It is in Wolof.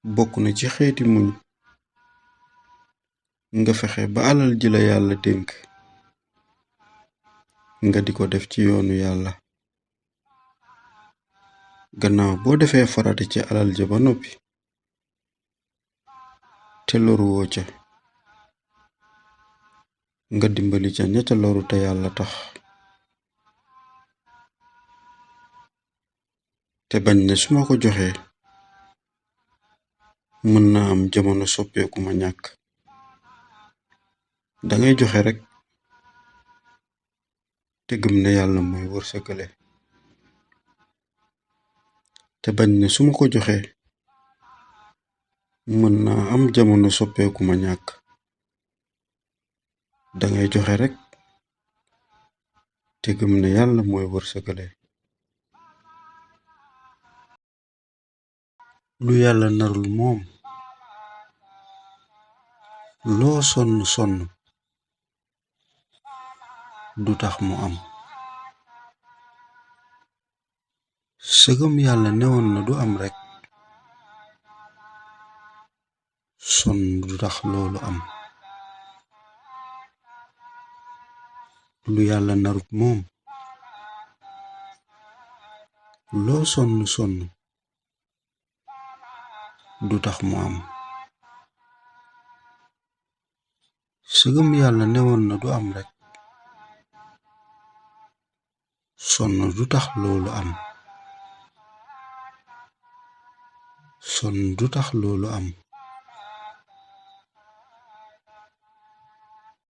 bokk na ci xeeti muñ nga fexe ba alal ji la yàlla dénk nga di ko def ci yoonu yàlla gannaaw boo defee farata ci alal ja ba noppi te loruwoo ca nga dimbali ca ña ca loru te yàlla tax te bañ ne su ma ko joxee mën na am jamono soppeeku ma ñàkk dangay joxe rekk te gëm ne yàlla mooy wërsëgale te bañ ne su ma ko joxee mën na am jamono soppeeku ma ñàkk dangay joxe rekk te gëm ne yàlla mooy wërsëgale lu yàlla narul moom loo sonn sonn du tax mu am sëgëm yàlla newoon na du am rekk sonn du tax loolu am lu yàlla narut moom loo sonn sonn du tax mu am sëgëm yàlla newoon na du am rekk sonn du tax loolu am sonn du tax loolu am